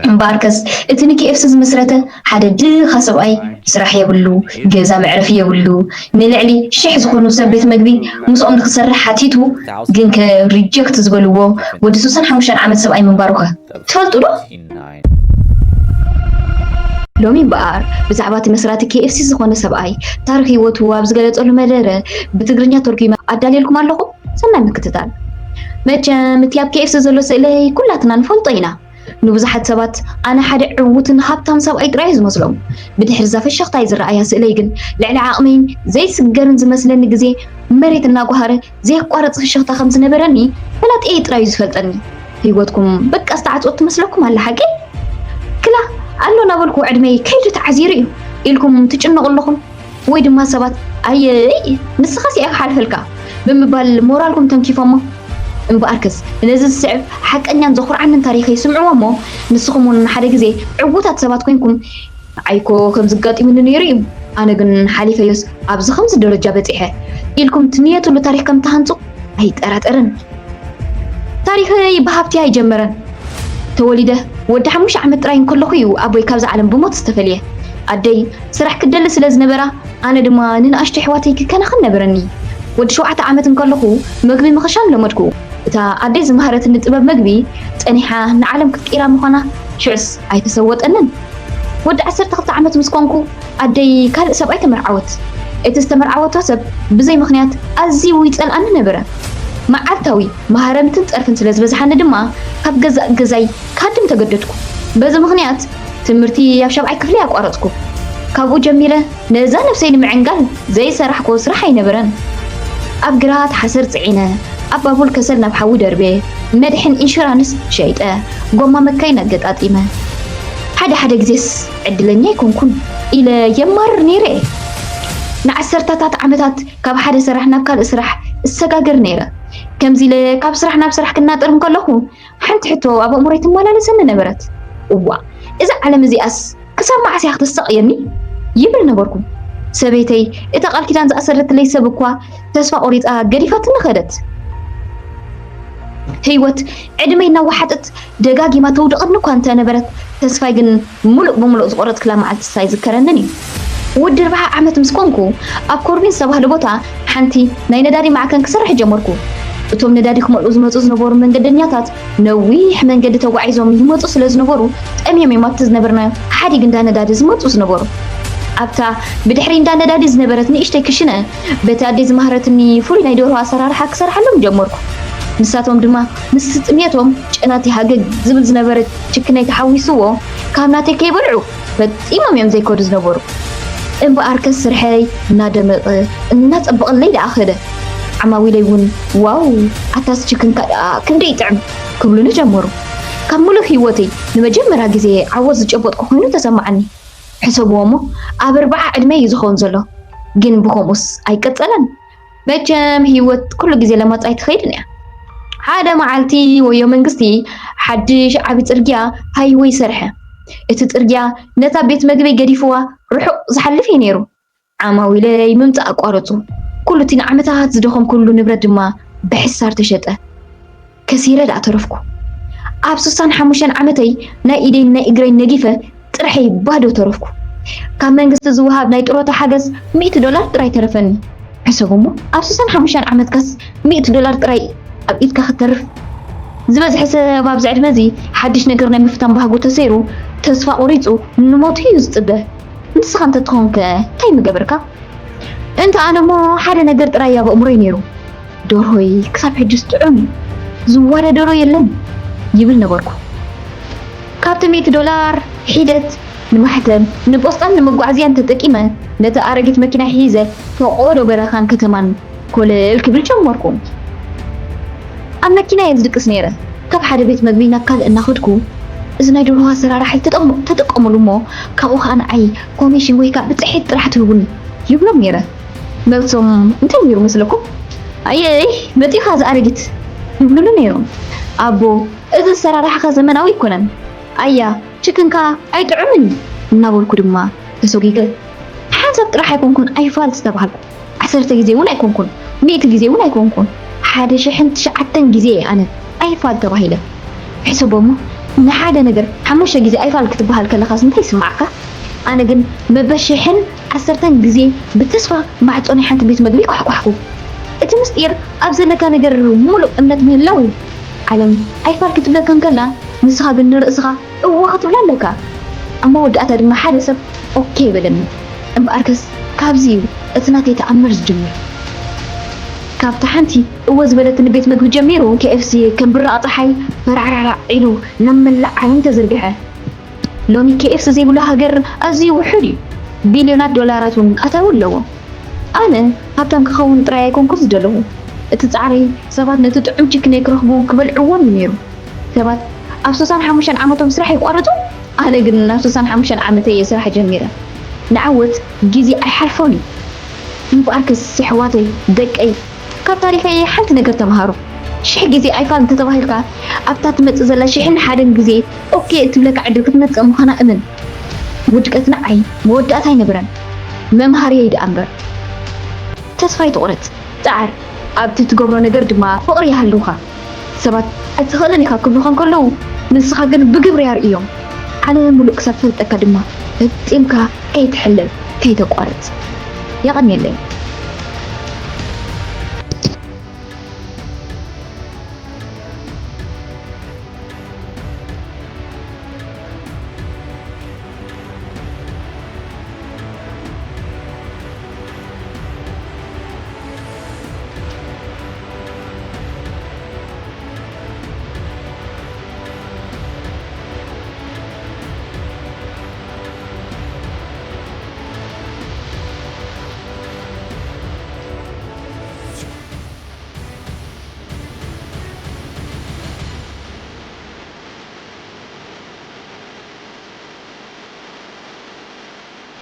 እምበኣርከስ እቲ ንኬኤፍሲ ዝመስረተ ሓደ ድኻ ሰብኣይ፣ ስራሕ የብሉ፣ ገዛ መዕረፊ የብሉ፣ ንልዕሊ ሽሕ ዝኾኑ ሰብ ቤት መግቢ ምስኦም ንክሰርሕ ሓቲቱ፣ ግንከ ሪጀክት ዝበልዎ ወዲ ሱሳን ሓሙሽተ ዓመት ሰብኣይ ምንባሩኸ ትፈልጡ ዶ? ሎሚ እምበኣር ብዛዕባ እቲ መስራቲ ኬኤፍሲ ዝኾነ ሰብኣይ ታሪኽ ህይወቱ ኣብ ዝገለጸሉ መደረ ብትግርኛ ተርጉመ ኣዳልየልኩም ኣለኹ። ሰናይ ምክትታል። መቸም እቲ ኣብ ኬኤፍሲ ዘሎ ስእለይ ኩላትና ንፈልጦ ኢና። ንብዙሓት ሰባት ኣነ ሓደ ዕዉትን ሃብታም ሰብኣይ ጥራይ እዩ ዝመስሎም። ብድሕሪ እዛ ፍሽኽታይ ዝረኣያ ስእለይ ግን ልዕሊ ዓቕመይን ዘይስገርን ዝመስለኒ ግዜ መሬት እናጓሃረ ዘየቋርጽ ፍሽኽታ ከም ዝነበረኒ ፈላጥየይ ጥራይ እዩ ዝፈልጠኒ። ህይወትኩም በቃ ዝተዓጽወት ትመስለኩም ኣላ ሓቂ? ክላ ኣሎ እናበልኩ ዕድመይ ከይዱ ተዓዚሩ እዩ ኢልኩም ትጭነቑ ኣለኹም። ወይ ድማ ሰባት ኣየይ ንስኻስ እያ ክሓልፈልካ ብምባል ሞራልኩም ተንኪፎሞ። እምበኣርከስ ነዚ ዝስዕብ ሓቀኛን ዘኹርዓንን ታሪኸይ ስምዕዎ እሞ ንስኹም እውን ሓደ ግዜ ዕዉታት ሰባት ኮይንኩም ንዓይኮ ከምዚ ኣጋጢሙኒ ነይሩ እዩ ኣነ ግን ሓሊፈዮስ ኣብዚ ከምዚ ደረጃ በፂሐ ኢልኩም ትንየትሉ ታሪኽ ከም ትሃንፁ ኣይጠራጠርን። ታሪኸይ ብሃብቲ ኣይጀመረን። ተወሊደ ወዲ ሓሙሽተ ዓመት ጥራይ እንከለኹ እዩ ኣቦይ ካብዛ ዓለም ብሞት ዝተፈልየ። ኣደይ ስራሕ ክትደሊ ስለ ዝነበራ ኣነ ድማ ንንኣሽቱ ኣሕዋተይ ክከናኸን ነበረኒ። ወዲ ሸውዓተ ዓመት እንከለኹ መግቢ ምኽሻን ለመድኩ። እታ ኣደይ ዝመሃረትኒ ጥበብ መግቢ ጸኒሓ ንዓለም ክትቅይራ ምዃና ሽዑስ ኣይተሰወጠንን። ወዲ ዓሰርተ ክልተ ዓመት ምስ ኮንኩ ኣደይ ካልእ ሰብኣይ ተመርዓወት። እቲ ዝተመርዓወቶ ሰብ ብዘይ ምኽንያት ኣዝዩ ይጸልኣኒ ነበረ። መዓልታዊ መሃረምትን ጸርፍን ስለ ዝበዝሓኒ ድማ ካብ ገዛእ ገዛይ ክሃድም ተገደድኩ። በዚ ምኽንያት ትምህርቲ ኣብ ሻብዓይ ክፍሊ ኣቋረጽኩ። ካብኡ ጀሚረ ነዛ ነብሰይ ንምዕንጋል ዘይሰራሕክዎ ስራሕ ኣይነበረን። ኣብ ግራት ሓሰር ጽዒነ፣ ኣብ ባቡል ከሰል ናብ ሓዊ ደርብየ፣ መድሕን ኢንሹራንስ ሸይጠ፣ ጎማ መካይን ኣገጣጢመ። ሓደ ሓደ ግዜስ ዕድለኛ ኣይኮንኩን ኢለ የማርር ነይረ እየ። ንዓሰርታታት ዓመታት ካብ ሓደ ስራሕ ናብ ካልእ ስራሕ እሰጋገር ነይረ። ከምዚ ኢለ ካብ ስራሕ ናብ ስራሕ ክናጠር እንከለኹ ሓንቲ ሕቶ ኣብ ኣእምሮይ ትመላለሰኒ ነበረት። እዋ፣ እዛ ዓለም እዚኣስ ክሳብ መዓስ እያ ክተሳቕየኒ? ይብል ነበርኩ። ሰበይተይ እታ ቃል ኪዳን ዝኣሰረትለይ ሰብ እኳ ተስፋ ቆሪጻ ገዲፋትኒ ከደት። ህይወት ዕድመይ እናወሓጠት ደጋጊማ ተውድቐኒ እኳ እንተ ነበረት ተስፋይ ግን ምሉእ ብምሉእ ዝቆረጽክላ መዓልትስ ኣይዝከረንን እዩ። ወዲ ኣርብዓ ዓመት ምስ ኮንኩ ኣብ ኮርቢን ዝተባህለ ቦታ ሓንቲ ናይ ነዳዲ ማዕከን ክሰርሕ ጀመርኩ። እቶም ነዳዲ ክመልኡ ዝመጹ ዝነበሩ መንገደኛታት ነዊሕ መንገዲ ተጓዒዞም ይመጹ ስለ ዝነበሩ ጠምዮም እዮም ኣብቲ ዝነበርናዮ ሓዲግ እንዳ ነዳዲ ዝመጹ ዝነበሩ። ኣብታ ብድሕሪ እንዳ ነዳዲ ዝነበረት ንእሽተይ ክሽነ በቲ ኣደይ ዝመሃረትኒ ፍሉይ ናይ ደርሆ ኣሰራርሓ ክሰርሓሎም ጀመርኩ። ንሳቶም ድማ ምስቲ ጥምየቶም ጨናቲ ሃገግ ዝብል ዝነበረ ችክነይ ተሓዊስዎ ካብ ናተይ ከይበልዑ ፈጺሞም እዮም ዘይከዱ ዝነበሩ። እምበኣርከስ ስርሐይ እናደመቐ እናጸበቐለይ ደኣ ከደ። ዓማዊለይ እውን ዋው ኣታስ ችክንካ ደኣ ክንደይ ይጥዕም ክብሉኒ ጀመሩ። ካብ ምሉእ ህይወተይ ንመጀመርያ ግዜ ዓወት ዝጨበጥኩ ኮይኑ ተሰማዓኒ። ሕሰብዎ እሞ ኣብ ኣርብዓ ዕድመ እዩ ዝኸውን ዘሎ። ግን ብኸምኡስ ኣይቀጸለን። መቸም ህይወት ኩሉ ግዜ ለማጻይ ትኸይድን እያ። ሓደ መዓልቲ ወዮ መንግስቲ ሓድሽ ዓቢ ጽርግያ ሃይወይ ሰርሐ። እቲ ጽርግያ ነታ ቤት መግበይ ገዲፍዋ ርሑቕ ዝሓልፍ እዩ ነይሩ። ዓማዊለይ ምምጻእ ኣቋረጹ። ኩሉ እቲ ንዓመታት ዝደኸምኩሉ ንብረት ድማ ብሕሳር ተሸጠ። ከሲረ ደኣ ተረፍኩ። ኣብ ስሳን ሓሙሽተን ዓመተይ ናይ ኢደይን ናይ እግረይን ነጊፈ ጥርሐይ ባዶ ተረፍኩ። ካብ መንግስቲ ዝወሃብ ናይ ጥሮታ ሓገዝ ሚእቲ ዶላር ጥራይ ተረፈኒ። ሕሰብ እሞ ኣብ ስሳን ሓሙሽተን ዓመትካስ ሚእቲ ዶላር ጥራይ ኣብ ኢድካ ክትተርፍ? ዝበዝሐ ሰብ ኣብዚ ዕድመ እዚ ሓድሽ ነገር ናይ ምፍታን ባህጉ ተሰይሩ ተስፋ ቆሪጹ ንሞቱ እዩ ዝጽበ። ንስኻ እንተትኾንከ እንታይ ምገበርካ? እንተ ኣነ እሞ ሓደ ነገር ጥራይ ኣብ ኣእምሮይ ነይሩ። ደርሆይ ክሳብ ሕጅስ ጥዑም እዩ። ዝዋዳደሮ የለን ይብል ነበርኩ። ካብቲ ሚእቲ ዶላር ሒደት ንማሕተም፣ ንፖስጣን ንመጓዓዝያን ተጠቂመ ነታ ኣረጊት መኪና ሒዘ ፈቖዶ በረኻን ከተማን ኮለል ክብል ጀመርኩ። ኣብ መኪና እየ ዝድቅስ ነይረ። ካብ ሓደ ቤት መግቢ ናብ ካልእ እናኸድኩ እዚ ናይ ደርሆ ኣሰራርሓይ ተጠሙ- ተጠቀሙሉ እሞ ካብኡ ከዓ ንዓይ ኮሚሽን ወይ ከዓ ብፅሒት ጥራሕ ትህቡኒ ይብሎም ነይረ። መልሶም እንታይ ነይሩ መስለኩም? ኣየይ መፂኻ ዝኣረጊት ይብሉኒ ነይሮም። ኣቦ እዚ ኣሰራርሓኻ ዘመናዊ ኣይኮነን፣ ኣያ ችክንካ ኣይጥዑምን እናበልኩ ድማ ተሰጒገ። ሓንሳብ ጥራሕ ኣይኮንኩን ኣይፋል ዝተባሃልኩ። ዓሰርተ ግዜ እውን ኣይኮንኩን፣ ሚእቲ ግዜ እውን ኣይኮንኩን፣ ሓደ ሽሕን ትሽዓተን ግዜ እየ ኣነ ኣይፋል ተባሂለ። ሕሰቦ እሞ ንሓደ ነገር ሓሙሽተ ግዜ ኣይፋል ክትበሃል ከለኻስ እንታይ ይስምዓካ? ኣነ ግን መበሽሕን ዓሰርተን ግዜ ብተስፋ ማዕጾ ናይ ሓንቲ ቤት መግቢ ኳሕኳሕኩ። እቲ ምስጢር ኣብ ዘለካ ነገር ሙሉእ እምነት ምህላው እዩ። ዓለም ኣይፋል ክትብለካ እንከላ ንስኻ ግን ንርእስኻ እወ ክትብላ ኣለካ። ኣብ መወዳእታ ድማ ሓደ ሰብ ኦኬ በለኒ። እምበኣርከስ ካብዚ እዩ እቲ ናተይ ተኣምር ዝጅምር። ካብታ ሓንቲ እወ ዝበለትኒ ቤት መግቢ ጀሚሩ ኬኤፍሲ ከም ብራቕ ጸሓይ ፈራዕራዕራዕ ኢሉ ናብ መላእ ዓለም ተዘርግሐ። ሎሚ ኬኤፍሲ ዘይብሉ ሃገር ኣዝዩ ውሑድ እዩ። ቢልዮናት ዶላራት እውን ኣታዊ ኣለዎ። ኣነ ሃብታም ክኸውን ጥራይ ኣይኮንኩን ዝደለኹ። እቲ ጻዕረይ ሰባት ነቲ ጥዑም ችክነይ ክረኽቡ ክበልዕዎ እዩ ነይሩ። ሰባት ኣብ ሶሳን ሓሙሽተን ዓመቶም ስራሕ ይቋርጹ፣ ኣነ ግን ናብ ሶሳን ሓሙሽተን ዓመተይ እየ ስራሕ ጀሚረ። ንዓወት ግዜ ኣይሓልፎን እዩ። እምበኣርከስ የሕዋተይ፣ ደቀይ፣ ካብ ታሪኸይ ሓንቲ ነገር ተምሃሩ። ሽሕ ግዜ ኣይፋል እንተተባሂልካ ኣብታ ትመጽእ ዘላ ሽሕን ሓደን ግዜ ኦኬ እትብለካ ዕድል ክትመጽእ ምዃና እመን። ውድቀት ንዓይ መወዳእታ ኣይነበረን፣ መምሃሪየይ ደኣ እምበር። ተስፋ ኣይትቑረጽ፣ ጸዓር፣ ኣብቲ ትገብሮ ነገር ድማ ፍቕሪ ይሃልውካ። ሰባት ኣይትኽእልን ኢኻ ክብሉኻ እንከለዉ ንስኻ ግን ብግብሪ ኣርእዮም። ዓለም ምሉእ ክሳብ ትፈልጠካ ድማ ፈጺምካ ከይትሕለል ከይተቋርጽ። የቐንየለይ።